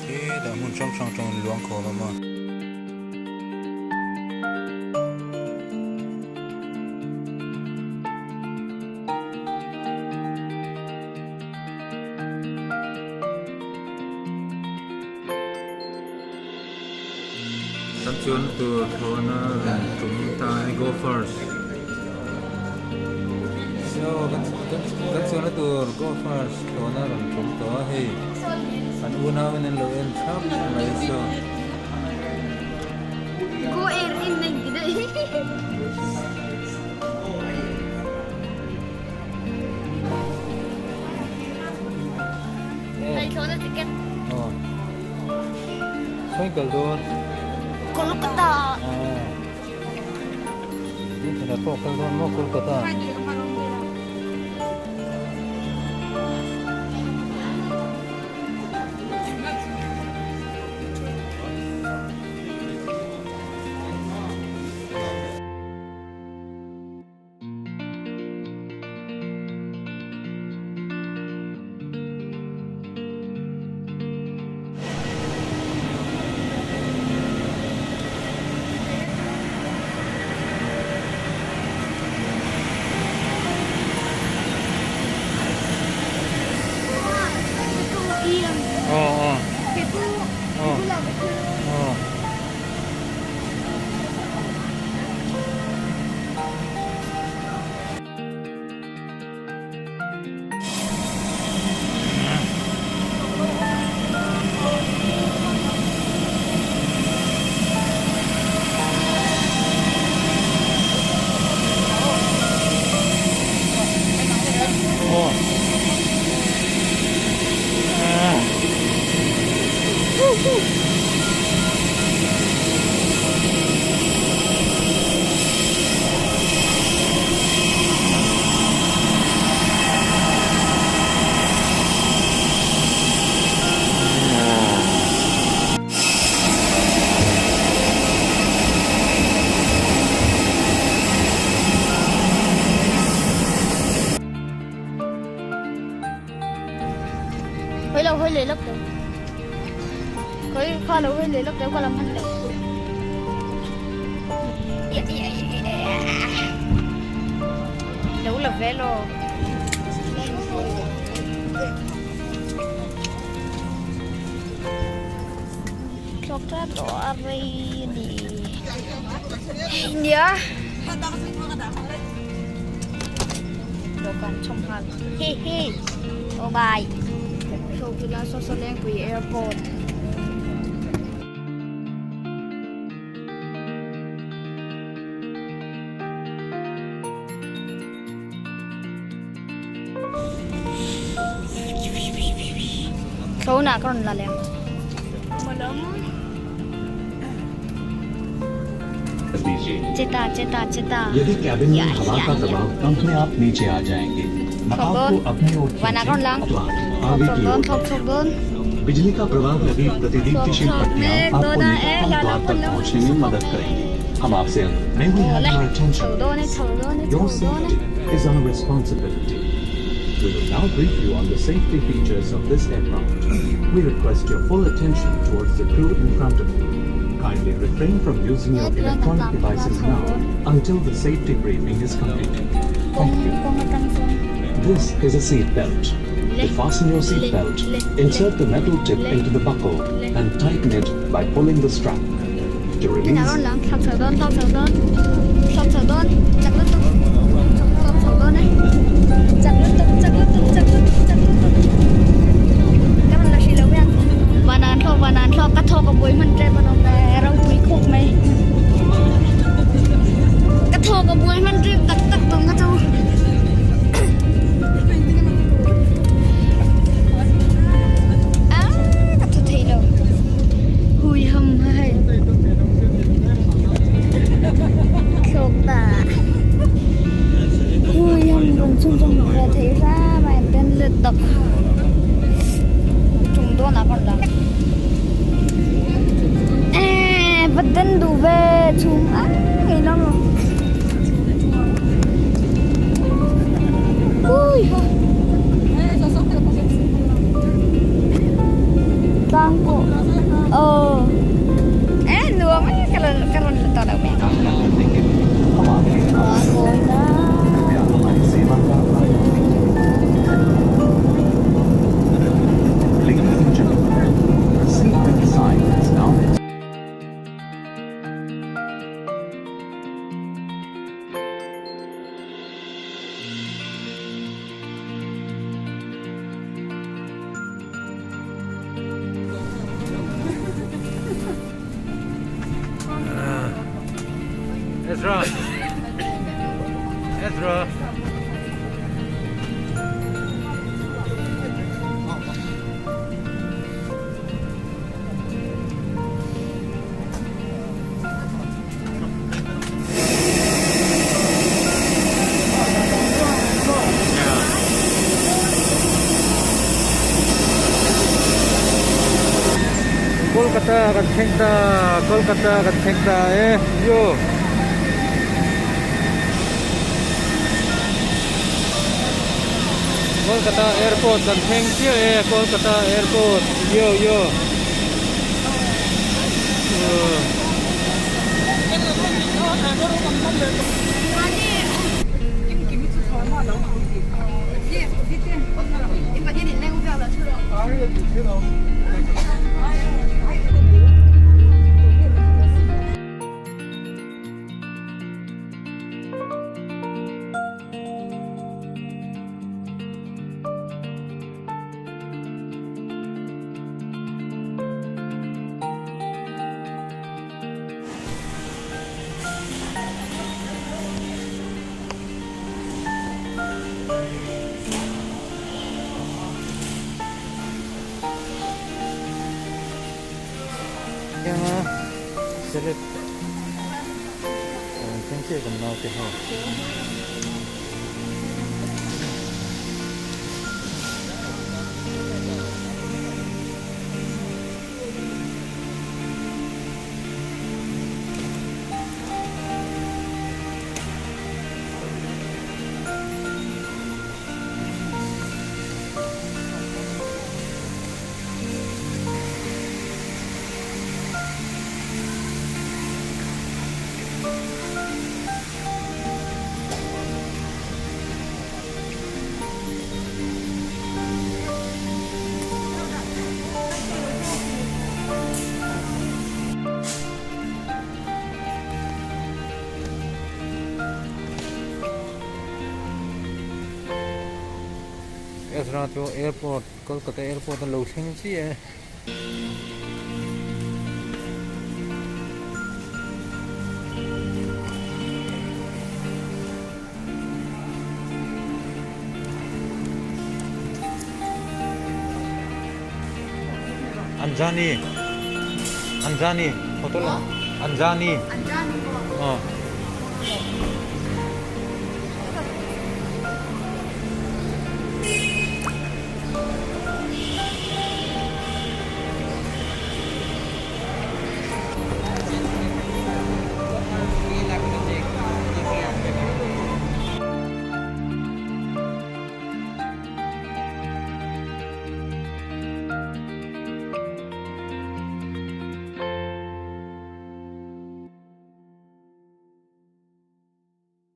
Khi dah hmun hrang hrang atangin luang khawm a maw. Kan chuan tur thlawhna rawn tum ta e go first. So kan kan chuanna tur go first thlawhna rawn tum tawh a hei an unau in an lo en thap mai so. Go air in nei ti daih. Thlawhna ticket. Aw. Sawi kal dawn. Kolkata. Aw. Tuna pawh kal dawn maw Kolkata. Hoi lo hoi leh lawk teh. Khoi kha lo hoi leh lawk teh ka lam han leh. Lo la ve lo. Thlawk ta tawh a rei a ni. Nia. Dawhkan chhawm nghal. Hi hi. Oh bye. Chhawkvila Sawsawlengpui Airport. Thlawhna ka rawn la leh ang. Cheta cheta cheta. यदि cabin में Ya हवा ya का ya. दबाव कम है आप नीचे आ जाएंगे Thawk dawn. आपको अपनी ओर Vana ka rawn la ang. खींचे Thawk आगे thawk की dawn ओर thawk thawk dawn. बिजली का प्रवाह लगी Thawk प्रतिदीप्तिशील thawk पट्टियां mek आपको dawn a e निकटतम la द्वार lam तक lam. पहुंचने में मदद करेंगी हम आपसे May we have Awle. your Chho attention dawn e chho dawn e Your chho dawn e. safety is our responsibility. We will now brief you on the safety features of this aircraft. We request your full attention towards the crew in front of you. Kindly refrain from using your electronic devices now until the safety briefing is completed. Kawng Thank you. kawng atang chuan. This is a seat belt. Le To fasten your seat le belt, le le insert the metal tip le into the buckle le. and tighten it by pulling the strap. To Tuna release, rawn lang thlak chho dawn thlak chho dawn thlak chho dawn chak lutuk thlak chho dawn e chak lutuk chak lutuk chak lutuk chak lutuk ka rawn la hrih lo hian van an thlawk van an thlawk ka thawk a buai hman tep alawm le ropui khawp mai ka thawk a buai hman tep tak tak tawng kha chu. Ah ka thaw thei lo hui ham hei. Thlawk ta. Ezra Ezra Kolkata kan thleng ta Kolkata kan thleng ta e yo Kolkata airport kan thleng chiah e Kolkata airport yo yo. Ezra chu airport Kolkata airport a lo thleng chiah e. Anjani Anjani hotel Anjani Anjani.